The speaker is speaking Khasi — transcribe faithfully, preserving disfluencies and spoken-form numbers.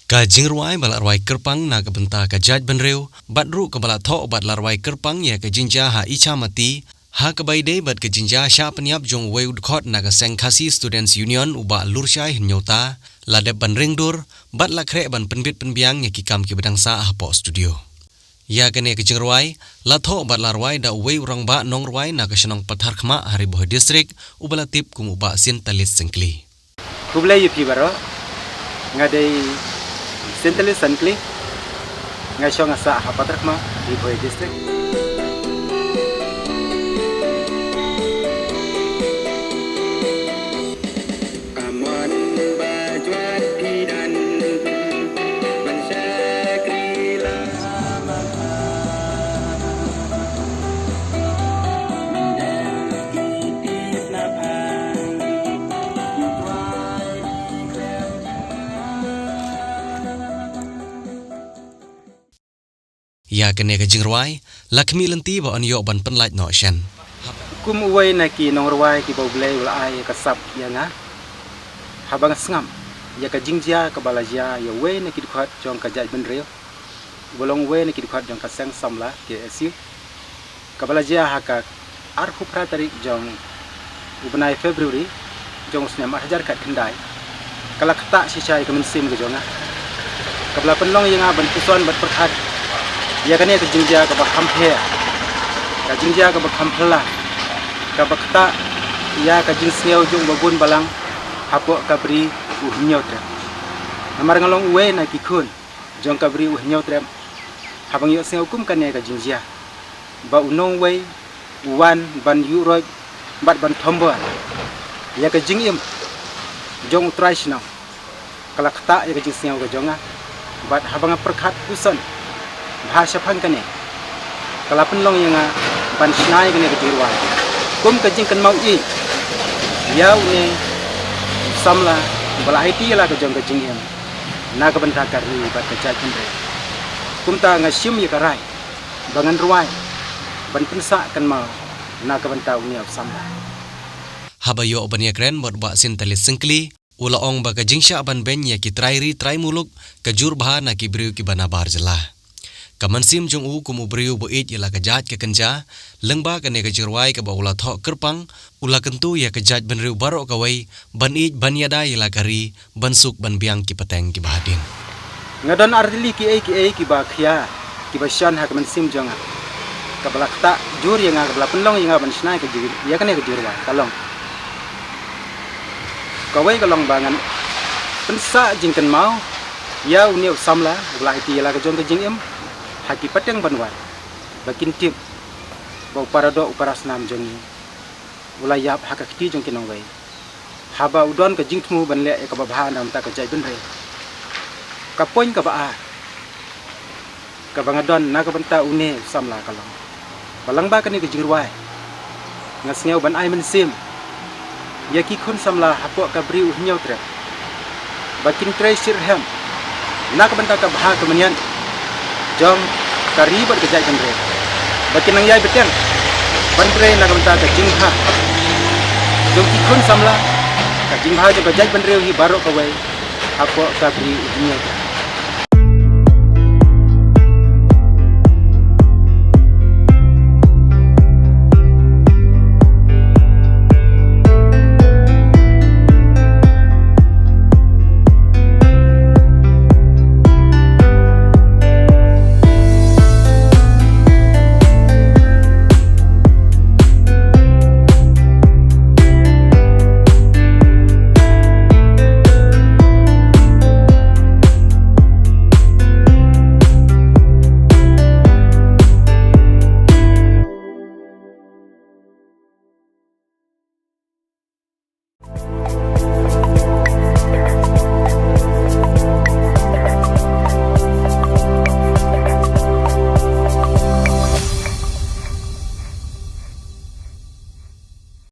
Ka jingrwai ba la rwai kyrpang na ka bynta ka jaitbynriew, bad ruh kaba la thoh bad la rwai kyrpang ïa ka jingjia ha Ichamati, ha kaba ïadei bad ka jingjia shah pynïap jong uwei u dkhot na ka seng Khasi Students Union u Bah Lurshai Hynñiewta, la dep ban ring dur, bad la khreh ban pynbit pynbiang ïa ki kam kiba dang sah hapoh studio. Ïa kane ka jingrwai, la thoh bad la rwai da uwei u rangbah nongrwai na ka shnong Patharkhmah ha Ri Bhoi District, uba la tip kum u Bah Sintalit Syngkli. Khublei ïa phi baroh, nga dei Sintalit Syngkli, nga shong nga sah ha Patharkhmah, Ri Bhoi District. Ïa kane ka jingrwai, la khmih lynti ba yn ïoh ban pynlait noh shen. Kum uwei na ki nongrwai kiba U Blei u la ai ïa ka sap ïa nga, haba nga sngap ïa ka jingjia kaba la jia ïa uwei na ki dkhot jong ka jaitbynriew, uba long uwei na ki dkhot jong ka seng samla K S U, kaba la jia ha ka arphew phra tarik jong u bnai February jong u snem ar hajar khatkhyndai, ka la ktah shisha ïa ka mynsiem ka jong nga, kaba la pynlong ïa nga ban puson bad pyrkhat ïa kane ka jingjia kaba kham pher, ka jingjia kaba kham phylla, kaba ktah ïa ka jingsngew jong uba bun balang hapoh ka Bri u Hynñiewtrep. Namar nga long uwei na ki khun jong ka Bri u Hynñiewtrep, haba nga ïohsngew kum kane ka jingjia, ba u nongwei u wan ban ïuh roit bad ban thombor ïa ka jingim jong u trai shnong, ka la ktah ïa ka jingsngew ka jong nga. Bad haba nga pyrkhat puson bha shaphang kane, ka la pynlong ïa nga ban shna ïa kane ka jingrwai kum ka jingkynmaw ïeit ïa une u samla uba la aiti ïa la ka jong ka jingim na ka bynta ka ri bad ka jaitbynriew. Kumta nga shim ïa ka rai ba ngan rwai ban pynsah kynmaw na ka bynta une u samla. Haba ïoh ban ïakren bad u Bah Sintalit Syngkli, u la ong ba ka jingshah ban beiñ ïa ki trai ri trai muluk ka jur bha na ki briew kiba nabar jylla. Ka mynsiem jong u kum u briew uba ïeit ïa la ka jait ka kynja, lyngba kane ka jingrwai kaba u la thoh kyrpang, u la kyntu ïa ka jaitbynriew baroh kawei ban ïeit ban ïada ïa la ka ri, ban suk ban biang ki pateng kiba hadien. Nga don ar tylli kiei kiei kiba khia, kiba shon ha ka mynsiem jong nga, kaba la ktah jur ïa nga, kaba la pynlong ïa nga ban shna ïa ka jing, ïa kane ka jingrwai, ka long, kawei ka long ba ngan pynsah jingkynmaw ïa une u samla uba la aiti ïa la ka jong ka jingim ha ki pateng ban wan, ba kin tip ba u paradoh u parasnam jong ngi u la ïap ha ka kti jong ki nongwei, haba u don ka jingthmu ban leh ïa kaba bha na ka bynta ka jaitbynriew. Ka point kaba ar kaba nga don na ka bynta une u samla ka long ba lyngba kane ka jingrwai, nga sngew ban ai mynsiem ïa ki khun samla hapoh ka Bri u Hynñiewtrep ba kin trei shitrhem na ka bynta ka bha ka mynïaid jong ka ri bad ka jaitbynriew, ba kin nang ïai bteng ban trei na ka bynta ka jingbha jong ki khun samla, ka jingbha jong ka jaitbynriew hi baroh kawei hapoh ka Bri u Hynñiewtrep.